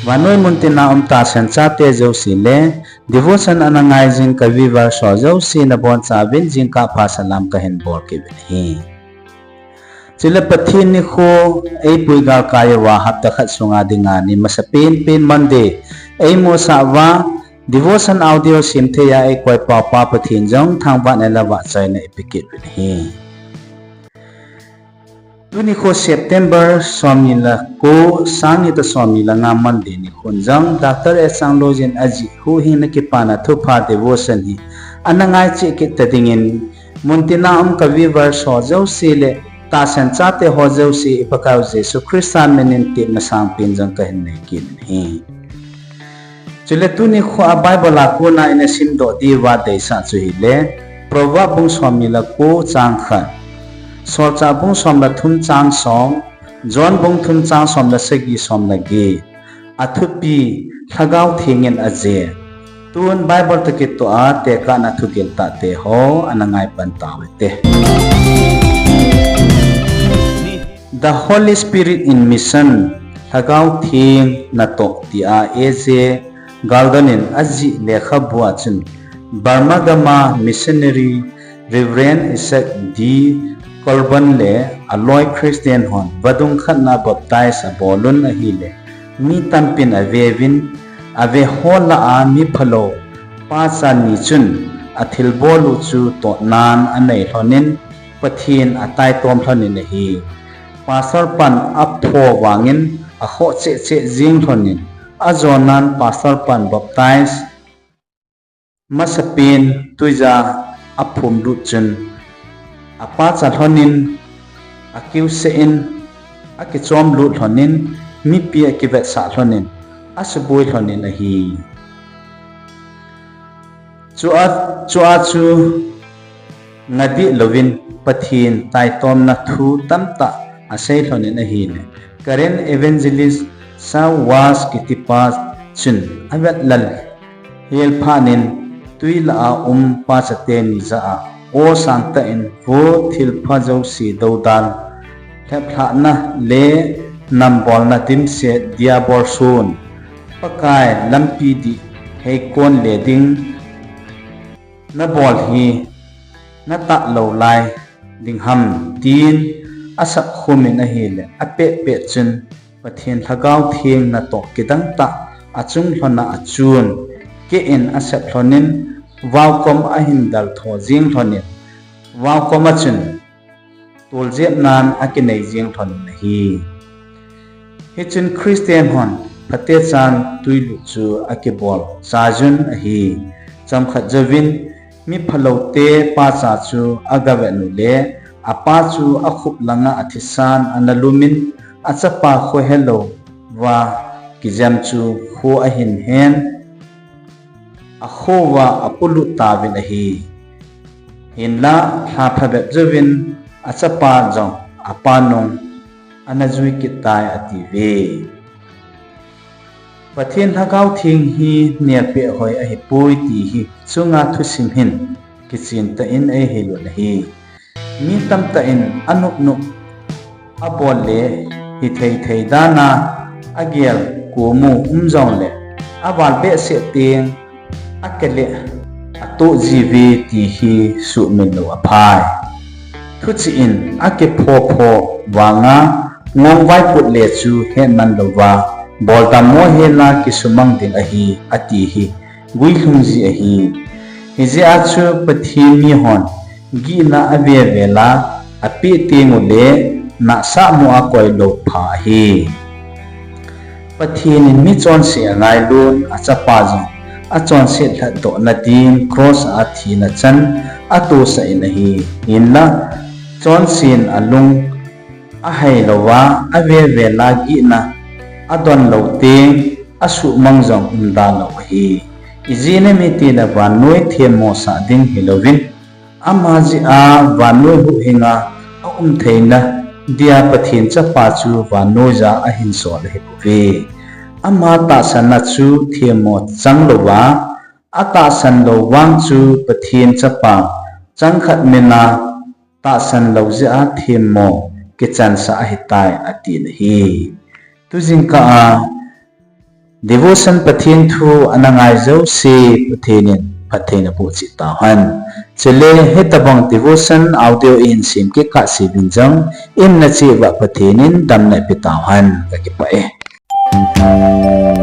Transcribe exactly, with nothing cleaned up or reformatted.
Vannoi muntina um tahsan chate jouse le devotion ana ngai jing ka viewers ho jouse nabonchauvin jingkah pha salam kahin bol kit uvin ahi. Chule Pathen nikho eipui galkai uva hapta khat sunga dinga ni masapen pen Monday eimusah uva devotion audio semthei a eikoipao Pa Pathen jong thangvahna le vahchoina ipe kit uvin ahi. Tuni kho September somni le ko, sangni le somni le nga Monday nikhon jong Doctor S Changloijin ajih huhhingna kipana thupha devotion hi ana ngai cheh kit ta dingin, muntina um ka viewers ho jouse le tahsan chate ho jouse i Pakaiu Jesu Christa minin tepna sangpen jong kahin nei kit in ahi. Chule tuni kho a Bible a kona ina simdoh diuva deisah chu hile, Proverb bung somni le ko chang khat, Solchah bung som le thum chang som, John bung thum chang som le sagi, som le get, athupi Lhagao Theng in ajil. Tun Bible toh kitoh a tekahna thugil tahte ho ana ngai pan tau hite. The Holy Spirit in Mission, Lhagao Theng natoh tia A J Gordon in ajih lekhabu a chun, Burma gam a missionary Reverend Isaac D Colburn le aloi Christian hon vadung khat na baptize abol un ahile, mi tampin aveuvin, ave ho lah a mi phalou pacha ni chun athilbol u chu totnan anei lhonin, Pathen ataitom lhonin ahi. Pastor pan apho vangin akhoh cheh cheh jing lhonin, ajonan Pastor pan baptize masapen twija aphum lut chun, apacha lhonin, akiuseh in, akichom lut lhonin, mipi akivetsah lhonin, asuboi lhonin ahi. Chua, chua chu ngah deh louvin Pathen taitomna thu tamtah asei lhonin ahile, Karen Evangelist Sawas kitipa chun avet lal hel phatnin twi lah a um pachate ni jah a aw sangtah in vo thilpha jouse doudal, lheplhahna le nambolna dimset Diabol sun, Pakai lampi dih heikon le ding nabol hi natah lou lai ding ham, tin asap khumin ahile, apet pet chun Pathen Lhagao Theng natoh kidang tah achung lhona achun, keh in asep lhonin, vaokom ahin daltho jing lhonin, vaokom a chun toljepnan akinei jing lhonin ahi. Hichun Christian hon phatechan twilut chu akibol chaijun ahi. Chomkhat jouvin mi phaloute pacha chu agavet u le, apa chu akhup langa athisan ana lumin, achapa khohelouva kijem chu kho ahin hen, akhouva apolut tauvin ahi. Hinla lha phabep jouvin achapa jong apa nung ana jui kit tai atiuve. Pathen Lhagao Theng hi nelpeh hoi ahipoi ti hi chunga thusim hin kichen tah in eihil u ahi. Mi tamtah in anop nop abol le hithei thei dana agel komu um jongle, aval behseh teng akile atoh jiuve ti hi suhmil lou aphai. Thuchih in akipho pho vanga ngong vaiput le chu hetman louva, boldammo hela kisumang ding ahi, ati hi guilhung ji ahi. Hijeh a chu Pathen mihon gihna ave vela apeh teng ule nahsahmo a koilou pha ahi. Pathen in mi chonse angailun, achapa jong achonset lhatdohna din cross a thina chan atosah in ahi. Hinla chonsen alung ahailouva, ave vela gihna adon lou teng asuhmang jong umda lou ahi. Ijeh inem itile vannoi themmosah ding hilouvin, ama jeh a vannoi huhhinga aum theina dia Pathen Chapa chu vannoija ahinsol ahibouve. Ama tahsanna chu themmo chang louva, atahsan lou vang chu Pathen Chapa changkhat mina tahsan lou jeh a themmo kichansah ahitai, atin ahi. Tujingkah a Devotion Pathen thu ana ngai jouse Pathen in phatthei naboh cheh tauhen. Chule hitobang devotion audio ihin sem kit kah seuvin jong imna cheh uva Pathen in damna peh tauhen, kakipah e.